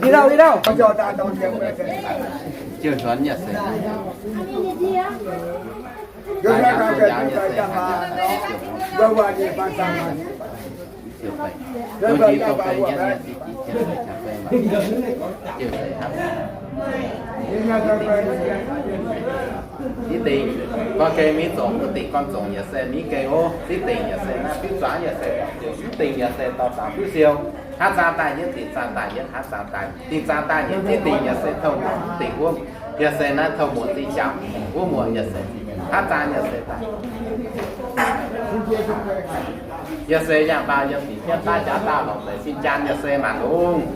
Đi đâu, đi đâu? Chiêu huấn nhật sinh. Chiêu huấn. Tôn trí công ty nhất nhật sinh, chiêu huấn. Chiêu huấn. Zív dingc, gorngv gengh mingh zoux, mv dingc gorngv zoux yaac se mingh gengh oc. Zív dingc yaac se naaiv fiuv zuangx yaac se, zív dingc yaac se dorh zuangx fiuv siou. Haav zaang daaih nyietv, dingc zaang daaih nyietv, haav zaang daaih, dingc zaang daaih nyietv, zív dingc yaac se touv muoc, dingc wuov, yaac se naaiv touv muoc zinh jangx, wuov muoc yaac se, haav zaang yaac se daaih. Yaac se yangh baaux yiem dingc jienv baav jaax daauh lorz deix sin jaan yaac se maanc lungh.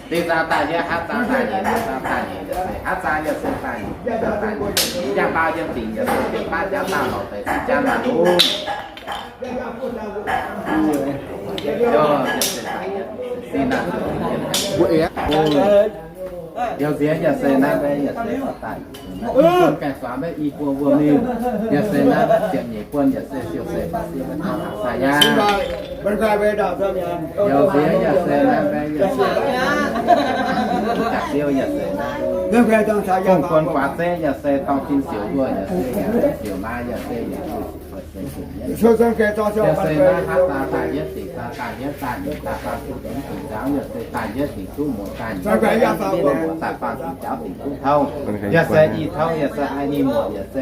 Dingc zaang daaih nyietv, haav zaang daaih nyietv, dingc zaang daaih nyietv, haav zaang yaac se daaih nyietv, dingc zaang daaih nyietv, yangh baaux yiem dingc yaac se baav jaax daauh lorz deix sin jaan maanc lungh. Youz nziex yaac se naaiv mbaeqv yaac se daaih. Bun gaengh zuangx mbaeqv i buo mbuo mingh. Yaac se naaiv ziepc nyeic buon yaac se siou se faaux siou maiv taux haaix yaangh. Youz nziex yaac se naaiv mbaeqv yaac se daaih siou yaac se naaiv. Fongc buonc guaax zeiv yaac se dorng tin siouc mbuo yaac se yaac se siouc maa yaac se yaac se Yaac se naaiv haav zaang daaih nyietv, dingc zaang daaih nyietv, daaih nyietv daaih faang zuqc dingc zaangc, yaac se daaih nyietv dingc duqv muoz daaih nyietv, daaih faang zuqc jaux dingc duqv touv. Yaac se i touv, yaac se ai ni muoc, yaac se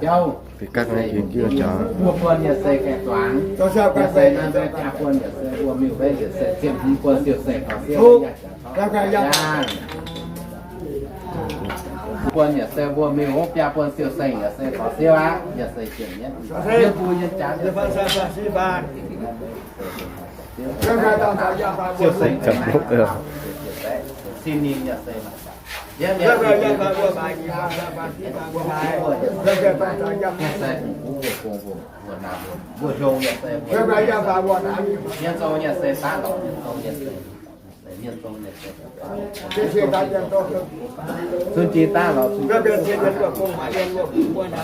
jauv. Buo buon yaac se gaengh zuangx. Yaac se naaiv mbaeqv biaa buon yaac se mbuo miuc mbaeqv yaac se ziepc hmz buon siou se taux siou yaac jaax taux yaac. Buon yaac se mbuo miuc biaa buon siou se yaac se taux siou aqv, yaac se ziepc hmz. Yiem mbuo yiem jaax siou se sin ninh yaac se mbuo hnyouv yaac se mienh zong yaac se daav lorz mienh zong yaac se Sun jiex daaih lorz sun,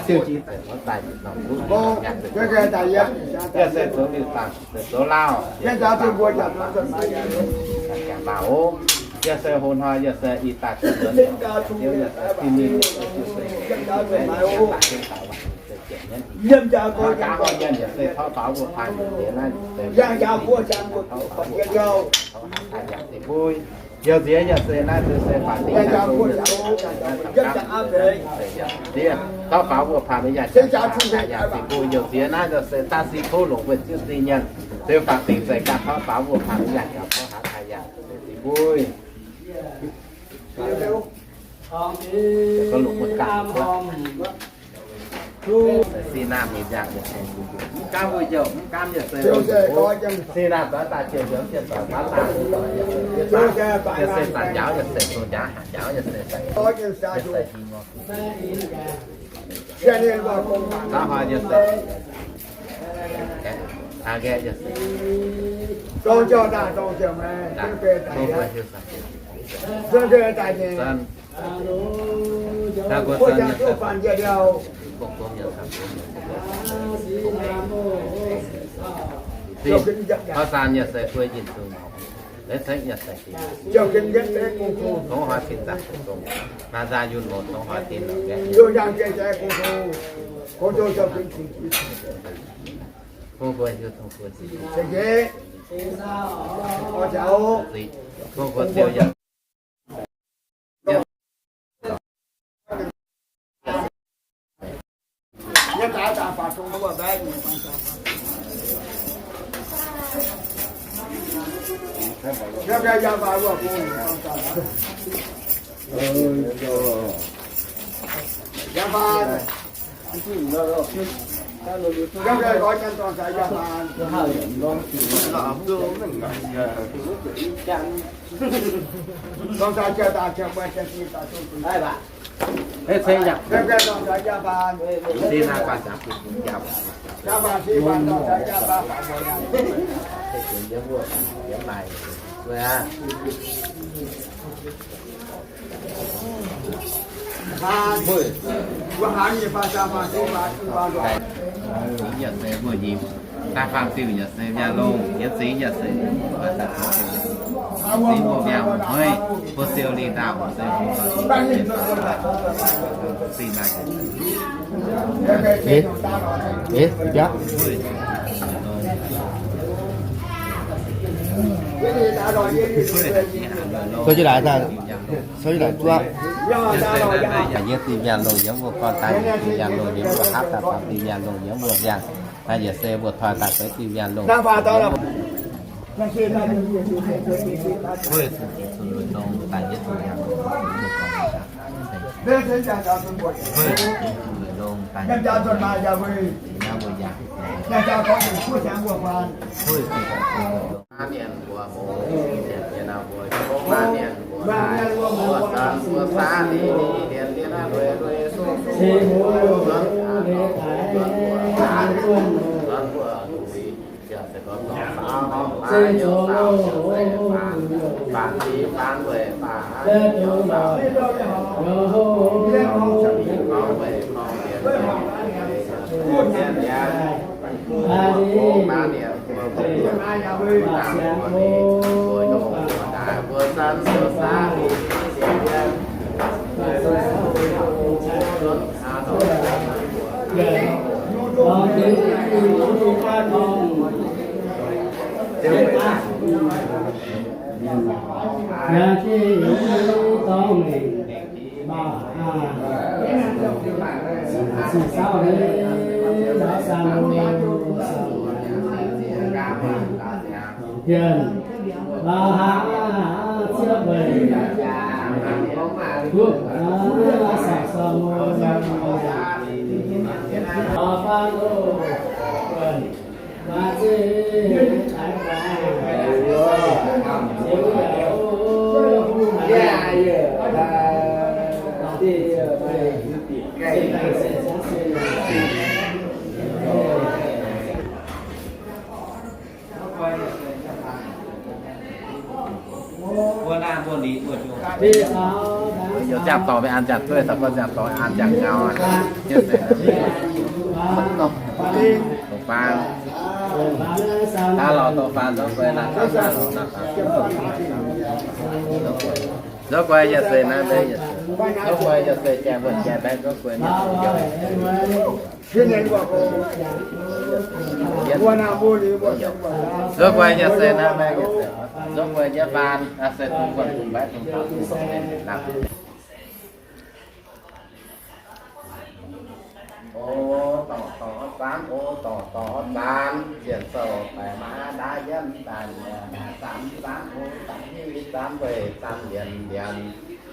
siou jiex daaih lorz daaih, yaac se zoux liuz zaangc, zoux lauh, yaac se hoc hnoi, yaac se ih daaih, yaac se sin ninh, yaac se Yiem nziaaux guoqv jangx mbuo taux fatv dingc, yaac se naaiv se fatv dingc, taux faaux wuov paanh yaac se yiem nziaaux naaiv se daaih sin tov longc wuov ziouv zinh nyaanh, se fatv dingc se ganh taux faaux wuov paanh yaac jangx tov haaix daaih yaac se dingc mbuo. Sin naamh mienh yaac, mv gaamv mbuo youh, mv gaamv yaac se, sin naamh doix daaih ziouc nzuonx, ziouc doix baav daaih, yaac se zanc njaaux, yaac se zungh njaaux, haaix njaaux yaac se, yaac se hingh, hnangv hnoi yaac se, aa, nqaeqv yaac se, Hnoi zaanh yaac se fuei jienh zungh, leix cengv yaac se, tongx huaax tin zaangc zungh, hnoi zaanh yunh mouz tongx huaax tin, bung mbuo hiuv tongx huaax tin, bung mbuo ziouc yaac Yaac se mbuo nyim, daaih faam diuh yaac se mbiaauc longh, yietc zingx yaac se zingx mbuo mbiaauc hnoi, mbuo siou lingh ndaauh se mbuo zingx naaic. Ih, ih, biauv. Sou jienv laaix, sou jienv laaix zuov. Yie zingh mbiaauc longh yiem mbuo gorn daaih, zingh mbiaauc longh yiem mbuo hapv daaih, zingh mbiaauc longh yiem mbuo mbiaauc. Naaiv yaac se mbuo toi daaih feix zingh mbiaauc longh. Ziangh dorngc mingh an ziangh dueiv, da'gorn ziangh dorngc an ziangh ngau. Dongh faang, daav lorz dongh faang nzorng guei naaiv, daav lorz naaiv faang. Nzorng guei yaac se naaiv mbaeqv, nzorng guei yaac se jai mbuo jai mbaeqv nzorng guei. Nzorng guei yaac se naaiv mbaeqv, nzorng guei nyei faan, se dongh guanh dongh mbaeqv dongh taux dongh lamh. O dorngc dorngc zanv, o dorngc dorngc zanv, zienc sou baeqc maav ndaav yienv daaih, zanv zanv o zanv hiuv zanv weih zanv mbienx mbienx,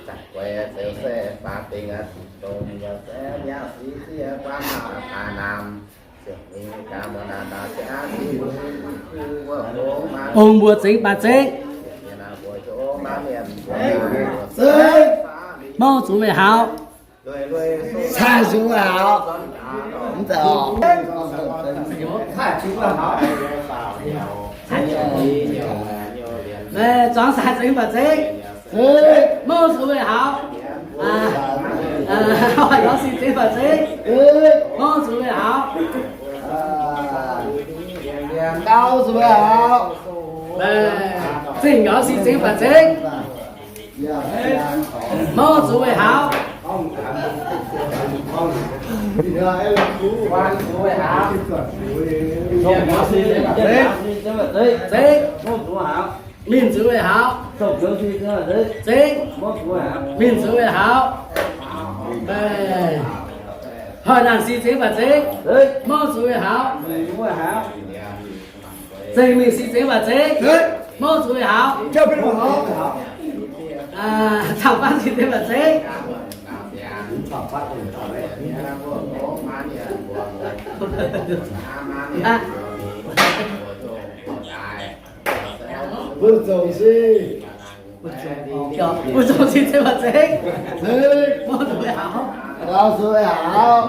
zanv gueix zeux se baac dingc dongh yaac se mi'aqv, sic sieqv guaav maaih daaih naamh. Ong mbuo zingx baac zengv. Mouh zuqc weih haux. Cai zuqc weih haux. Mv zeiz oc. Zuangx sai zingx baac zengv. Mouh zuqc weih haux. Yaux sic zingx baac zengv. Mouh zuqc weih haux. Zingh yaux sic zingx baac zengv. Mouh zuqc weih haux. Zengv. Mingh zuqc weih haux. Zengv. Mingh zuqc weih haux. Hoic naanc si zengx mv baac zeiv, mouv zuqc weih haux. Zengc mingh si zengx mv baac zeiv, mouv zuqc weih haux. Cang-baanv si zengx mv baac zeiv. Mbuo zongc si. Mbuo zongc si zengx mv baac zeiv, mouv zuqc weih haux. Mouv zuqc weih haux.